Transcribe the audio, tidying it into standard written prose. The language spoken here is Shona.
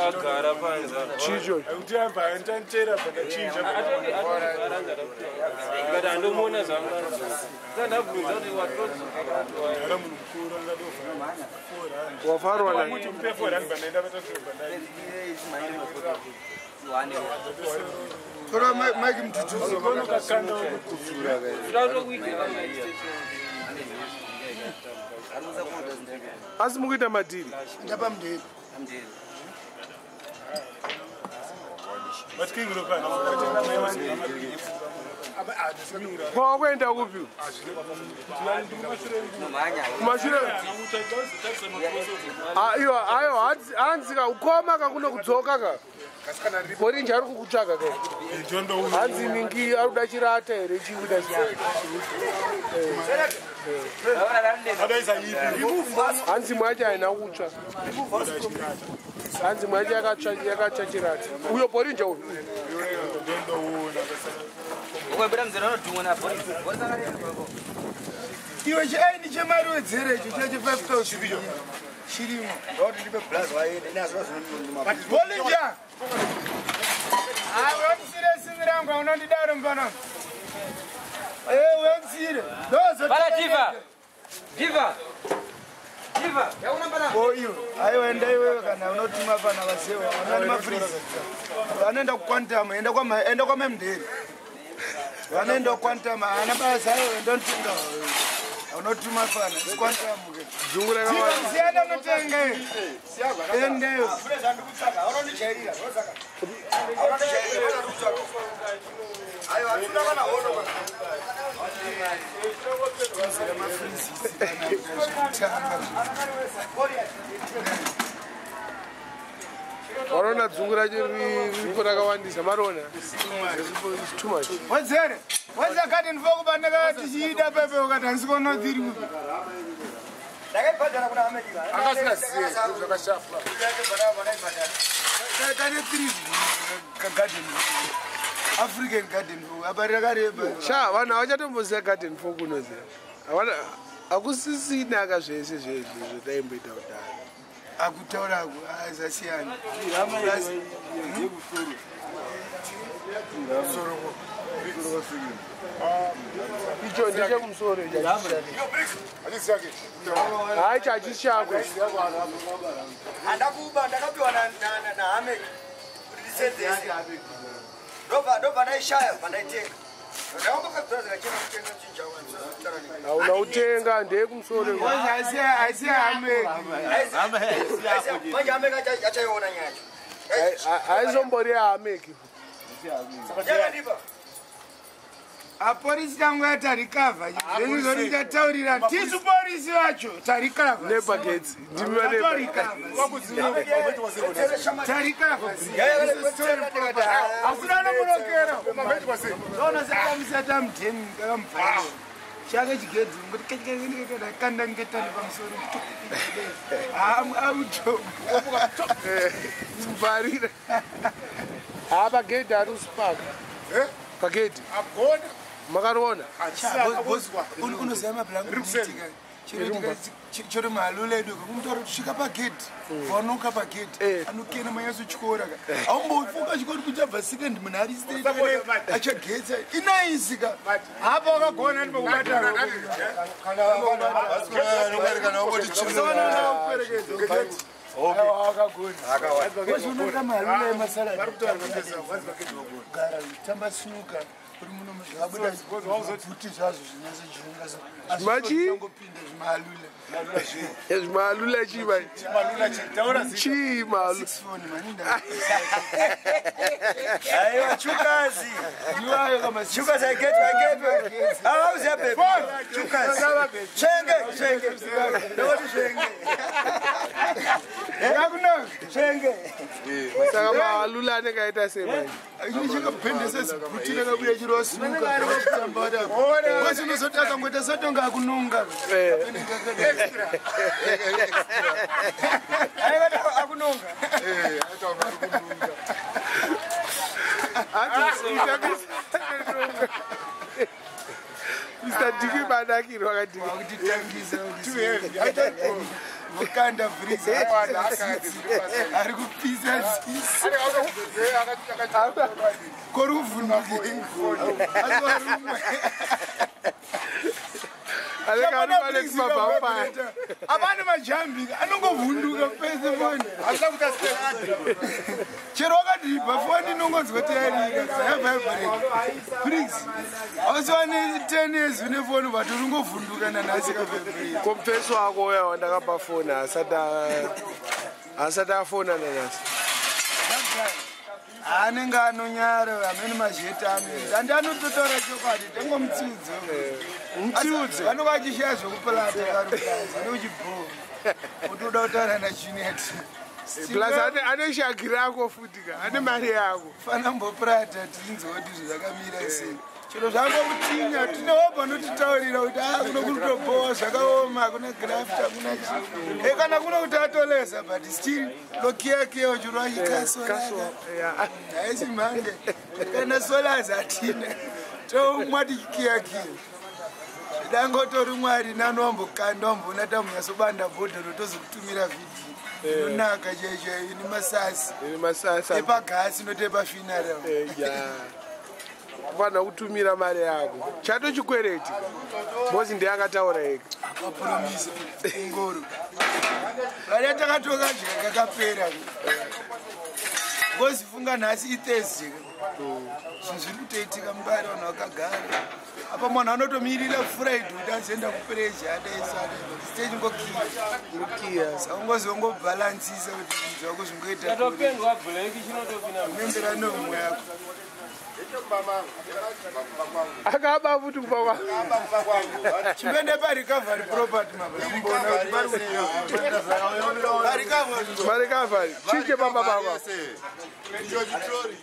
Akagara panze. Chicho. Ngati andomuona zvangu. Sandabvunza kuti watoti. Wafarwa na. Tora Mike Mtutuzi. Asi mukuita madhiri. Ndapa mndeni. Kwawakuenda kupi? Kumashure. Aiwa, aiwa, hanzi ka ukoma ka kuno kudzoka ka. Borinji ari kukutsvaga ka. Hanzi ningi ari kuda chirata here chikuda chirata. Hanzi mwacho haina kutsva. Hanzi mwacho yakatsva chirata. Uyo Borinji uyu. Iwe chiaini chemari wedzere icho chacho 5000 chirimo. Bolinja! Unondisire simi rangu unondidaro mfana. Unondisire. Bala diva. Diva. Diva. Yauna bala. Oh iwe. Aiwa enda iwewe kana unotuma pana vasewa. Vana mafreeze. Vanoenda kuquantum, enda kwa enda kwa Memderi. Vanoenda kuquantum, ana basa aiwa enda unotenga. Unotuma pana quantum ke. Dzungu rakawanda. Siyana unotenga. Endeyo. Warona dzungu racho riripo rakawandisa marona. It's too much. Wedzere. Wedzakati ndifokubandaka tichiida pepe ukati handisi kuona kuti iri kupi. Ndakaibhadhara kuna America. Akasingaziye zvakashafa. Tane three garden. African garden apa rakareba. Sha vanhu havachatomboziva garden fork unoziva. Havana hakusisina ka zvese zvezvi zvataimboita kudhara. Akutaura ako azasiyana. Icho ndechekumusoro icho. Hai icho hachisi chako. Handakuba ndakapiwa naHamek kuti ndisenzese. Ndobva ndaishaya pandaitenga. Hauna kutenga ndeyekumusoro. Asi Hamek. Manje Hamek achaiona nyaya yacho. Haizombori yaHamek. Yakadipa. Apolisi tangu yatarikavha zvenyu zvotichataurira tisu polisi vacho tarikavha Nepagedzi. Ndimi vane tarikavha asina nomunokera onosakamisata mudheni kakamubvarira chake chigedzi kanda ngetani pamusoro auto mubvarira. Ha pagedhi ari kusipaka. Pagedhi. Makariona? Unoziva mabhulangu chero mahalula edu kumutaura kuti svika pagedhi wanoka pagedhi anokena manyatsotyora ka aumbofunga chikori kuti abva second munhu ari straight achagetsa inaisika apa wakagona ndipokubataakagona mahalula emasaladgara tamba sinuka uri muno zvabuda bhuti zvazvo Machi? zvinyatsojungangopinda zvimahalula Zvimahalula chii mai? Chii mahalula? Aiwa chukazi. Chukazi haiketwi haiketwi. Hauzi baby. Chukazi. Chenge chenge. Ndoti chenge. Yakunaka. Chenge. Saka mahalula anenge aita sei mai? Chakabhendesa zibhuti rakabuda chirosimuka wese unozoti akangoita satonga akunonga Akunonga. Mr. Adhiki badakirwa kadhiki. Wakutitangisa mukanda bridge ari kupisa sisi kori kuvhunduke avane majambi anongovhunduka pese foni chero wakadhibha foni inongonzwa kuti yarira yavhibrate briggs ausiwane 10 years une foni but uringovhunduka nanhasi kavibrate Kompeso wako uya wandakapa foni asati afona nanhasi. Anenge anonyara amene mazheta anoita andi anototaura chokwadi tangomutsiudze. Mutsiudze. Vanenge vachishiya zvekupulata varipulaza neuchibhoo kuti uda kutaura naJunet. Plus ane shagi rako futi ka, ane mari yako. Fana mbopurata tichinzwa kuti zvo zvakamira sei. Chero zvangokutinya tinehobha notitaurira kuti a kuno kuritobowa zvakaoma, hakuna graft, hakuna chii. E kana kuno kuti atolesa, but still lokiyakiya uchiro achikasoa. Haisi mhande kana solas hatina, toumwa tichikiyakiya dangotori mwari nani wambokanda wamboona tamunyasobanda bhodhoro tozokutumira vhidhiyo inonaka chaicho ine masasi. Ine masasa. Epagasi not epafuneral. Ya, kufanira kutumira mari yako chato chikwereti bozi ndiye akataura ega. Akapromisa ngoro varia takatoka jeka kakapera ngozifunga nhasi iThursday. Zvinhu zviri kutoitika mubari, vanhu vakagara apa, munhu anotomirira Friday kuti azoenda kupreja adaisatechingokiya. Mukiya. Saka ungozongobhalansisa kuti zvinhu zvako zvingoita Chatopendwa bhureki chinotopinda. unoenderana nemumwe yako. Akaba futi kupa kwa Chimboenda paRecovery Property mabla kumboona kuti pari parecovery. Marecovery chiche pamba pako. Icho chitrori.